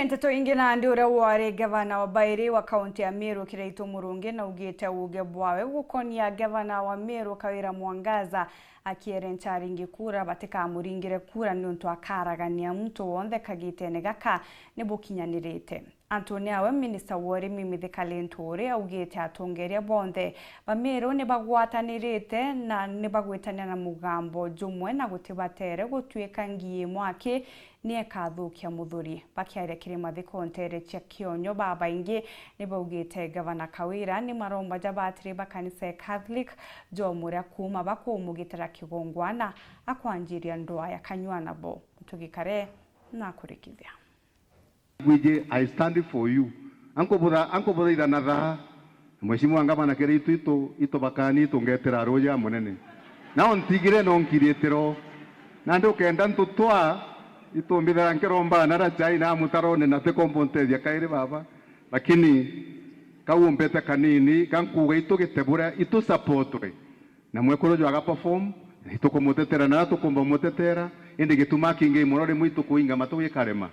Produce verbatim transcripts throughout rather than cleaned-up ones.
Nteto ingi nandi, uria wari gavana wa bairi wa kaunti ya Meru Kiraitu Murungi naugite uuge bwawe gukonia gavana wa Meru Kawira Mwangaza akiere ncharingi kura batikamuringire kura niuntu akaragania muntu wonthe kagitene gaka nibukinyanirite. Antuni awe, minista wa urimi Mithika Linturi augite atongeria bonthe ba Meru nibagwatanirite na nibagwitania na mugambo jumwe na gutibatere gutuika ngii mwaki ni ekathukia muthuri. Bakiaria kiri mathiko nteere cia Kionyo, babaingi nibaugite gavana Kawira ni maromba ja batiri ba kanisa ya Catholic jomuria kuuma bakumugitira kigongwana akwanjiria ndwaa ya kanyua nabo. Tugikare na kurikithia. Gwiji, I stand for you. Ankubutha, ankubuthaitha na thaa. Mheshimiwa Ngavana, kiri itu, itu, itubakani, itungetera ruuji ya munene. Nao ntigire no nkiritiro. Nandi ukenda ntutwa, itumbithira nkiromba nara chai na mutarone na tikombo ntethia kairi baba. Lakini kau umpete kanini, gankuga itugite buria, itu supportwe. Na mwekuru jwaga perform, itukumutetera na tukumba mutetera, indi gituma kingi mono rimwe itukuinga matu gikarema.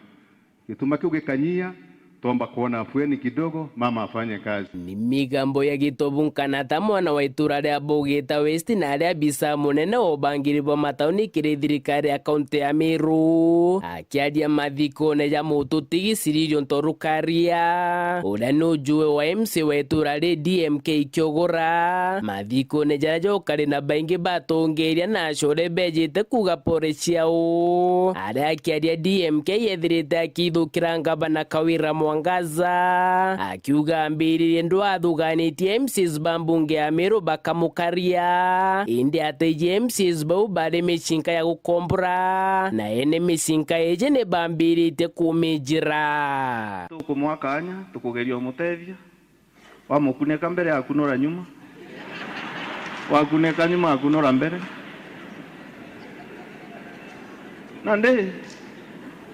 Gituma kiu gikanyia, twomba kuona afueni kidogo, mama afanye kazi. Ni migambo ya Gitobu Nkanata, mwana wa itura ria Bugita West na aria abisa munene wa ubangiri bwa matauni kiri thirikari ya kaunti ya Meru. Akiaria mathikone ja mututi Giciririo Ntorukaria, uria ni ujuwe wa M C wa itura ri D M K Kiogora, mathikone jaria jokari na baingi batongeria na acore bejite kuuga pore ciao. Aria akiaria D M K ethirite akithukira ngavana Kawira Mwangaza, akiuga ambiririe ndwaa athuganitie M Cs ba mbunge ya Meru bakamukaria, indi ataiji M Cs bau bari micinka ya gukombora, na ene micinka iji ni bambiritie kumijira. Tukumwa kanya, tukugeria umutethia. Wamukuneka mbere, akunura nyuma. Wakuneka nyuma, akunura mbere. Nandi,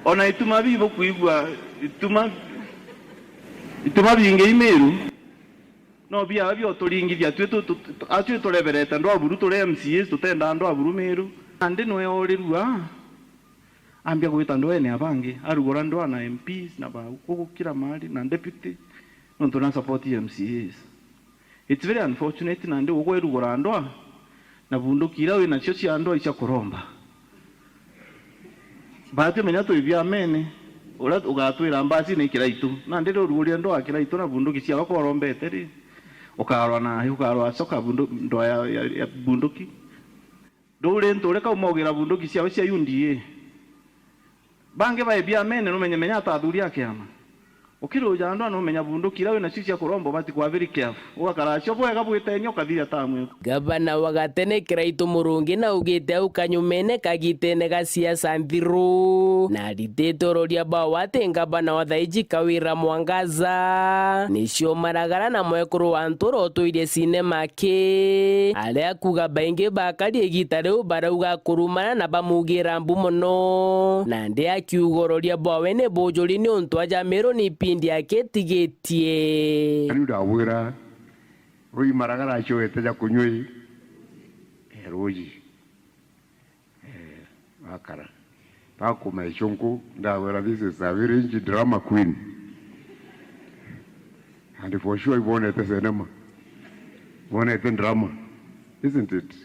ona ituma bibu kwigua, ituma, ituma bingi i Meru, no biawe bioturingithia, twi tu-, tu-, tu-, atwi tureberete ndwaa buru, turi M C As, tutenda ndwaa buru Meru. Nandi nwe orirua, ambia gwita ndweene ya bangi, arugura ndwaa na M Ps na ba kugu kila mahali na deputy, nontu na support M C As. It's very unfortunate, nandi ugwe irugura ndwaa, na bunduki iria winacio cia ndwaa icia kuromba. Baati menya twi biamene, uria ugatwira mbasi ni Kiraitu. Nandi riu urugurie ndwaa Kiraitu na bunduki ciawe korombete ri, ukarwa na, ukarwa coka bundu-, ndwaa ya, ya, ya bunduki. Nduri nture kaumaugira bunduki ciawe cia U D A. Bangi bae biamene numenye menya ata athuri a kiama. Ukiruja andu anumenya bunduki iria winacio cia kuromba ubati kwa very careful. Ugakara cio bwega bwitenia ukathiria tamu. Gavana wa gatene Kiraitu Murungi naugite au kanyumene kagitene ga siasa nthiru, na aritite uroria bwawe ati ngavana wa thaiji Kawira Mwangaza nicio maragara na mwekuru wa ntura utwire sinema ki, aria akuga baingi bakari igita riu barauga kurumana na bamugira mbu mono, nandi akiuga uroria bwawe ni bujuri niuntu aja Meru ni ipindi akitigitie. Riu ndabwira, ruji maragara acoete ja kunywa i, e, ruji. Eh, bakara. Bakuma icunku, ndabwira, "This is a village drama queen." And for sure, ibonete cinema. Ibonete drama. Isn't it?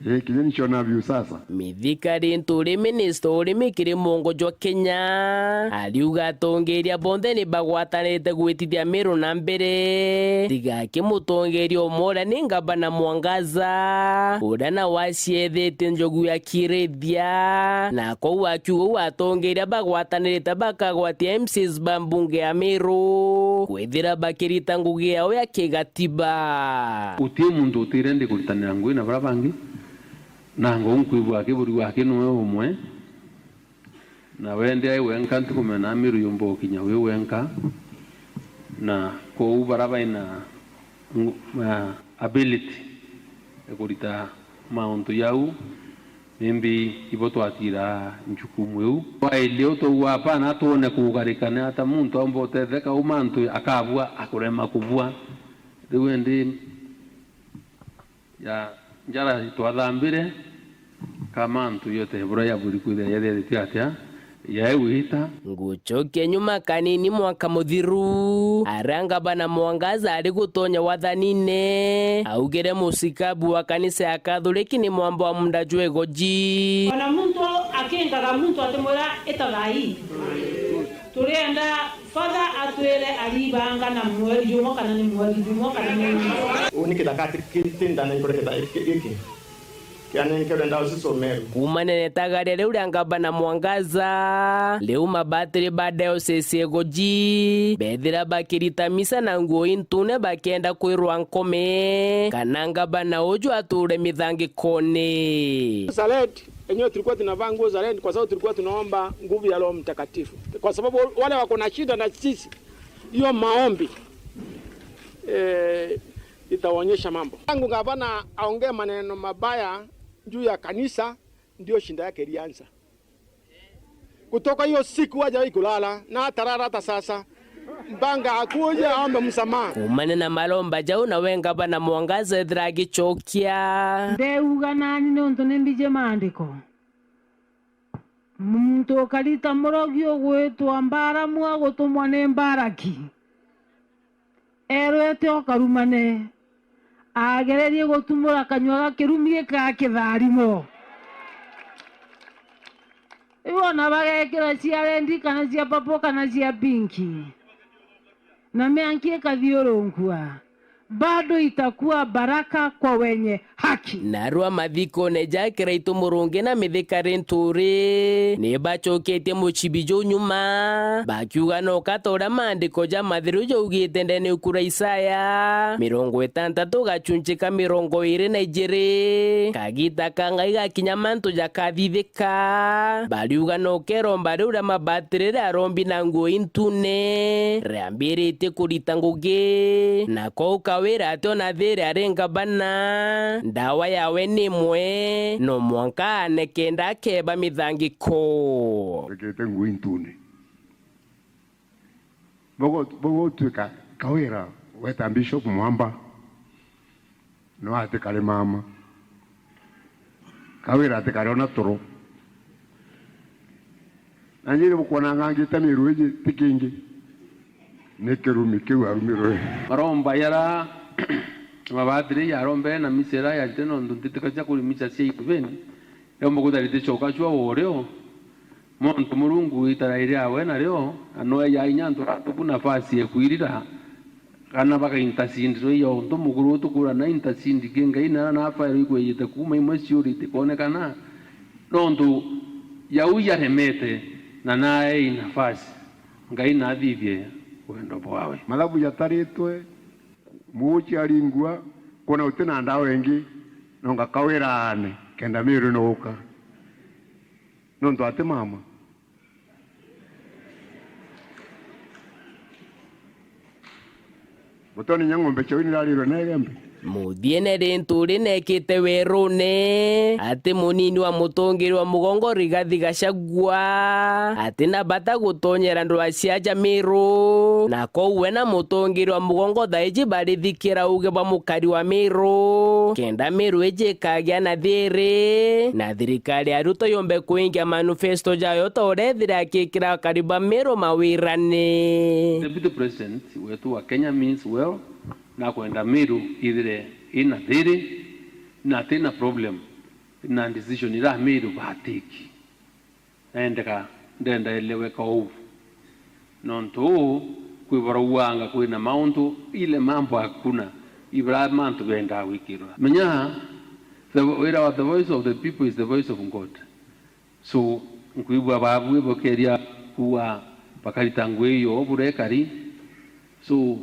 Eh, kinya nicio na view sasa. Mithika Linturi, minista urimi kiri muongo jwa Kenya, ariuga atongeria bonthe ni bagwatanite gwitithia Meru na mbere. Tiga aki mutongeria umwe uria ni ngavana Mwangaza, uria nawe aciethitie njogu ya kirithia, na kwou akiuga uu atongeria bagwatanirite bakagwatia M Cs ba mbunge ya Meru kwithira bakirita ngugi yao ya kigatiba. Guti muntu utire ndi kuritanira ngugi na baria bangi, na ngou nkwigua akiburi wake niwe umwe. Na wende ai wenka, ntikumena Amiru yumba gukinya wi wenka, na kou bara baina ngu-, ah, ability ya kurita mauntu jau, maybe ibo twatira njukumu iu. Twaili u twauga, apana, twone kugarika ni ata muntu aumba utetheka, uma antu akabua, akurema kubua. Riu endi ya njara twathambire, ka mantu yote bura yaburi kwithira yathiritwe atia, Yae gwita. Ngucokia nyuma kanini mwaka muthiru, aria ngavana Mwangaza ari gutonya wathanine, augire musikabu wa kanisa ya Kathoriki ni mwamba wa munda jwa igoji. Ona muntu akingaga muntu atimwira, "Ita thaa ii." Turienda Father atwire aribanga na mweri jumwe kana ni mweri jumwe kana ni... Uu ni kithaka ati ki-, ti ndana inkore kithaka giki. Kianenkerwe ndawa cia Meru. Kuuma nene tagaria riu ria ngavana Mwangaza, riu mabatiri ba diocese ya Igoji bethira bakirita misa na nguo intune bakienda kwirwa nkome kana ngavana uju ature mithangikone. Za red, enyewe tulikuwa tunavaa nguo za red kwa sababu tulikuwa tunaomba nguvu ya Roho Mtakatifu. Kwa sababu wale wako na shida na sisi, hiyo maombi, eh, itawaonyesha mambo. Tangu gavana aongee maneno mabaya juu ya kanisa, ndio shinda yake ilianza. Kutoka hiyo siku hajawahi kulala, na hatalala hata sasa. Mpaka akuje aombe msamaha. Kuumania na maromba jau, nawe ngavana Mwangaza ethira agicokia. Ndeuga nani niuntu ni mbiji maandiko. Muntu ukarita murogi ugwitwa Mbaramu agutumwa ni Mbaraki. Eerwete o karumane, aagererie gutumura kanyua ga kirumi gika kitharimo. Riu ona bagekira cia rendi kana cia papo kana cia pinki, na mianki ikathiurunkua, bado itakuwa baraka kwa wenye haki. Narua mathikone ja Kiraitu Murungi na Mithika Linturi, ni bacoketie mucibi juu nyuma, bakiuga no ka ta uria maandiko ja mathiru jaugite ndene ukura Isaya mirongo itantatu gacunci ka mirongo iiri na ijiri, kagita ka Ngai gakinya mantu jakathithika. Bariuga no keromba riu ria mabatiri ria rombi na nguo intune riambiritie kurita ngugi, na kwou Kawira ati ona thiri ari ngavana, ndawa yawe ni imwe, no mwanka aane kenda akeba mithangiko. Ekirite nguo intune. Bugu-, bugutuika Kawira weta Bishop Mwamba, no atikari mama. Kawira atikari ona turu. Na njiri bukwona ngangite miru iji ti kingi. Ni kirumi kiu arumirwe. Maromba yara mabatiri yarombere na misa ira yarite nontu ntitika cia kuri misa cia ithubeni. Riomba kutharite coka cua worio. Montu Murungu itara iri awe nario, na noe ya inya antu ratuku nafasi ekwirira, kana baka intercede ro iyo untu mukuru utukura na intercede ki Ngai na na fairo ikwejete kuuma imwe ciuri itikonekana, nontu yau yaremete na nae i nafasi, Ngai nathithie wendo bwawe. Mathabu jataritwe, muuchi aringua, kwona uti na ndawa ingi, nonga Kawira aane, kenda miru nuuka. Nontu ati mama. Butoni nya ng'ombe ciau nirarirwe na igembe. Muthiene Linturi nekite werune ati munini wa mutungiri wa mugongo Rigathi Gachagua ati na bata gutonyera ndwa cia ja Miru, na kou we na mutungiri wa mugongo thaiji barithikira uge bwa mukari wa Miru, kenda Miru iji ikagia na thiri, na thirikari ya Ruto yombe kuingia manifesto jayo ta uria ethire akikira akari ba Miru mawirane. Deputy President wetu wa Kenya means well, na kwenda Miru ithire ina thiri, na tina problem na decision ira Miru batiki. Naendeka ndenda eleweka ou. Nontu uu, kwi barauanga kwina mauntu, ile mambo hakuna, ibara mantu bendaa gwikirwa. Menya, the, wira wa the voice of the people is the voice of God. So, nkwigua babu ibokeria kuwa bakarita ngui iyo burekari. So,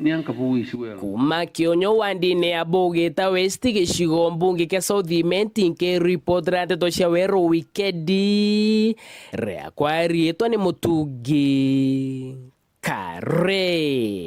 ni anka buwici wero. Kuuma Kionyo wandine ya Bugita West gicigo mbunge kia South Imenti, nkiripotera ndeto cia Weru Wikendi, riakwa riitwa ni Mutungi Kare.